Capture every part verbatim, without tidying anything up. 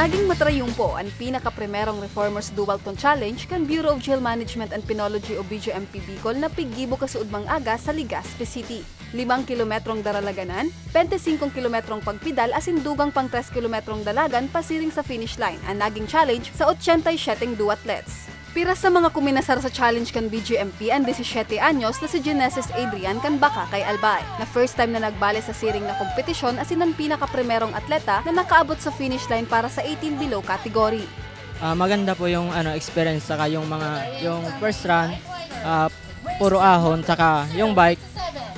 Naging matrayumpo an pinakaprimerong Reformers Duathlon Challenge kan Bureau of Jail Management and Penology o B J M P Bicol na piggibo kasuodmang aga sa Legazpi City. Limang kilometrong daralaganan, bente singkong kilometrong pagpedal asin dugang pang tres kilometrong dalagan pasiring sa finish line an naging challenge sa ochenta y siyete duathletes. Pira sa mga kuminasar sa challenge kan B J M P an disisiyete anyos na si Genesis Adrian kan Bacacay, Albay, na first time na nagbale sa siring na kompetisyon asin an pinakaprimerong atleta na nakaabot sa finish line para sa eighteen below category. Ah, maganda po yung ano experience saka yung mga yung first run, ah, puro ahon saka yung bike,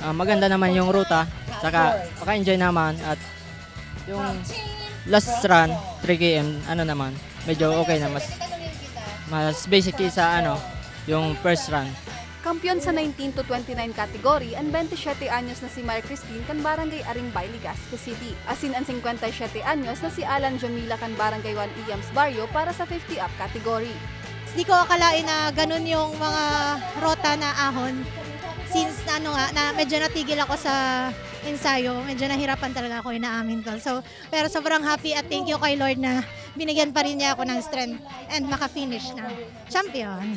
ah, maganda naman yung ruta saka maka-enjoy naman at yung last run three K M ano naman medyo okay na mas mas basic sa ano yung first run. Kampiyon sa nineteen to twenty-nine category an bente siyete anyos na si Mar Christine kan Barangay Arimbay, Legazpi City, asin an singkwenta y siyete anyos na si Alan Jamila kan Barangay one Iams Barrio para sa fifty up category. Di ko akalain na ganun yung mga rota na ahon. Since ano nga, na medyo natigil ako sa ensayo, medyo nahirapan talaga ako, inaamin ko. So, pero sobrang happy at thank you kay Lord na binigyan pa rin niya ako ng strength and maka-finish na champion.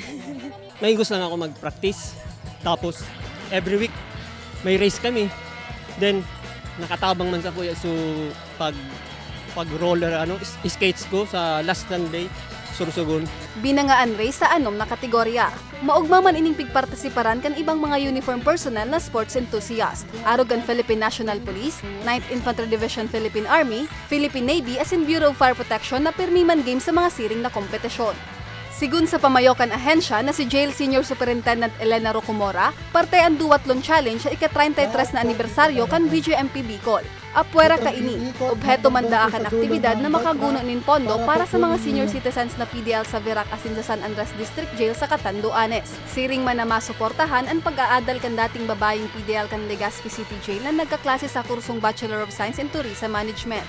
Maingos lang ako mag-practice. Tapos, every week, may race kami. Then, nakatabang man sa kuya. So, pag pag roller ano is- skates ko sa last Sunday, Sorsogon. Binangaan race sa anom na kategorya. Maogma man ining pigpartisiparan kan ibang mga uniform personnel na sports enthusiast. Arog kan Philippine National Police, Ninth Infantry Division Philippine Army, Philippine Navy asin Bureau of Fire Protection na pirmi man game sa mga siring na kompetisyon. Sigun sa pamayo kan ahensya na si Jail Senior Superintendent Elena Rocomora, parte an Duathlon Challenge sa ika-treinta y tres na anibersaryo kan B J M P Bicol. Apwera kaini, obheto man daa kan aktibidad na makaguno nin pondo para sa mga senior citizens na P D L sa Virac asin sa San Andres District Jail sa Catanduanes. Siring man na masuportahan an pag-aadal kan dating babayeng P D L kan Legazpi City Jail na nagkaklase sa kursong Bachelor of Science in Tourism Management.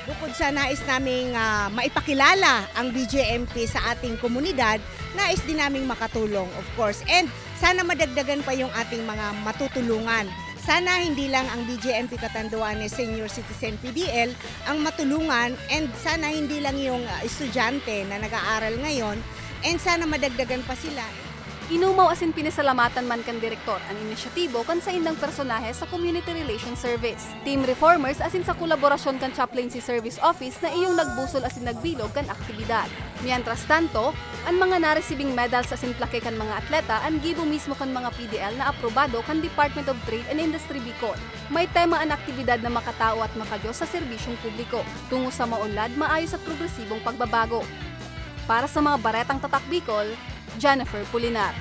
Bukod sa nais naming ah, maipakilala ang B J M P sa ating komunidad, nais din naming makatulong, of course. And sana madagdagan pa yung ating mga matutulungan. Sana hindi lang ang B J M P Catanduanes Senior Citizen P D L ang matulungan, and sana hindi lang yung ah, estudyante na nag-aaral ngayon, and sana madagdagan pa sila. Inumaw asin pinasalamatan man kan direktor an inisyatibo kan saindang personahe sa Community Relations Service, Team Reformers asin sa kolaborasyon kan Chaplaincy Service Office na iyong nagbusol asin nagbilog kan aktibidad. Mientras tanto, an mga naresibing medals asin plaque kan mga atleta an gibo mismo kan mga P D L na aprobado kan Department of Trade and Industry Bicol. May tema an aktibidad na makatao at makadiyos sa serbisyong publiko, tungo sa maunlad, maayos at progresibong pagbabago. Para sa mga Baretang Tatak Bicol, Jennifer Pulinar.